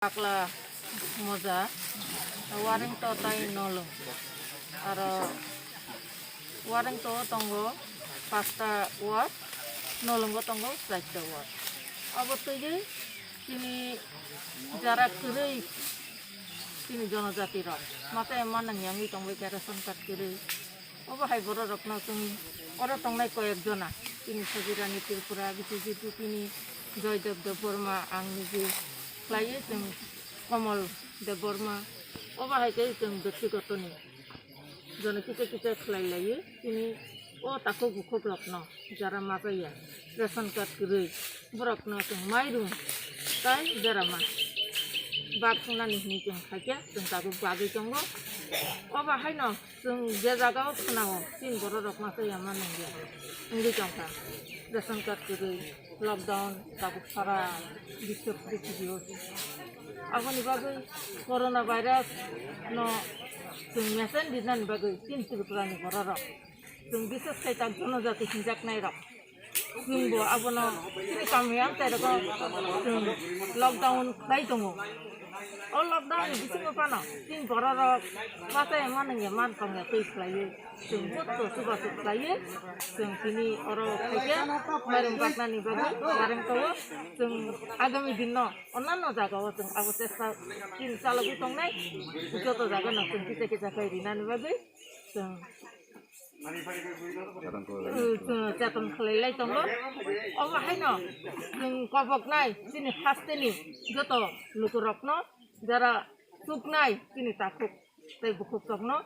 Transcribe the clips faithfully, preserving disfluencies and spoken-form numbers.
Pakla Moja, Warengto tai Nolung. Aro Warengto o tongo pasta ward, Nolungo tongo chaita ward. Abo twiwi chini jara kwrwi chini jonojati rok masa manang yangwi tongwi ration card kwrwi. Obo hai bororokno chwng oro tongnai koyek jona, chini Sajirani Tripura, B C G P ni Joydev Debbarma, ang niji khlaiwi chwng Komol Debbarma, obo hai khe chwng byaktigotoni jono kisa kisa khlai laiwi chini o takhuk bukhuk rokno jara mapaiya ration card kwrwi borokno chwng mairum tai berama bak thungnani hwnwi chwng khaikhe chwng tabuk bagwi tongo. Obo haino Chwng je jagao khwnao, chini bororok masa ya ma nangya wngwi tongkha. Ration card kwrwi, lockdown, tabuk sara biswk prithibi o. Aboni bagwi corona virus no chwng mesen rinani bagwi chini Tripura ni bororok, chwng bises khai tak jonojati hinjaknai rok. Chwngbo abono chini kami amchairokno chwng lockdown khlai tongo. O lockdown ni bisingo phano chini bororok masa ya manwng ya man tong ya twi khlaiwi chwng joto chubachu khlaiwi chwng tini oro khaikhe mairum baknani bagwi wareng tongo. Chwng agami dinno onnanno jagao chwng abo chesta chini chalogwi tongnai. Joto jagano chwng kisa kisa khai rinani bagwi chwng Cheton khlai lai tongo. Obo haino chwng koboknai chini hasteni joto lukurokno, jara chuknai chini takhuk tei bukhukrokno,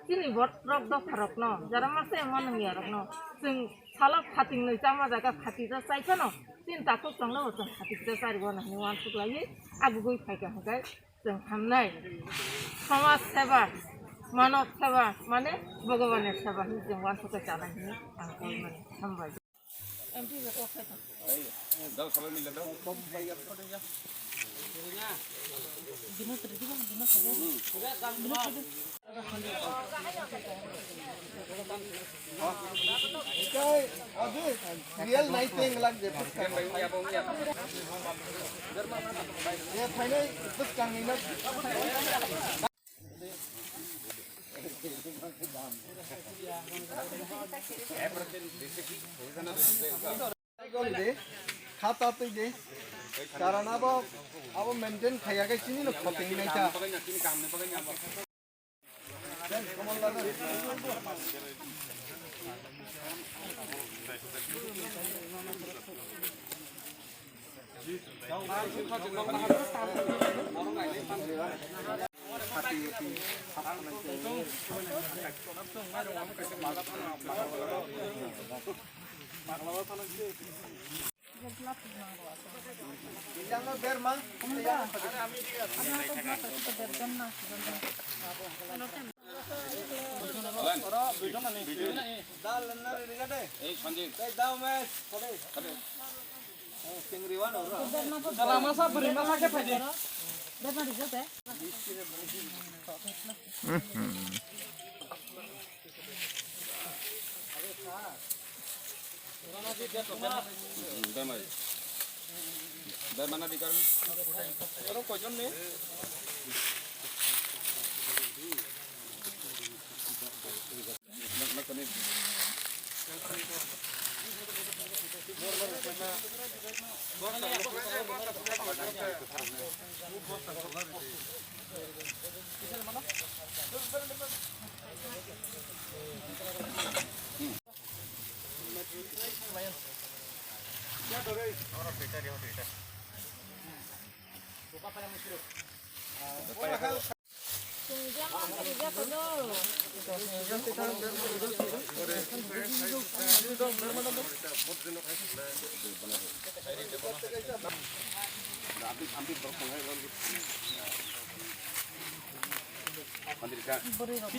chini borok dopharokno, jara masa ya manwng yarokno, chwng salo phatingnwi chama jaga phatija chai phano chini takhuk tongno bo chwng phatija charigo hwnwi uansuk laiwi agugwi phaikha hwnkhe. Chwng hamnai, samaj seba, manob seba, mane Bhagwan ni seba hinwi chwng uansukha chanai hinwi ang koi mani. Hambai. Real night thing lang je. Eh, phainai bwskang ni na. Khata twi de. Karon abo, abo maintain khaiya khe chini no khoting nai kha.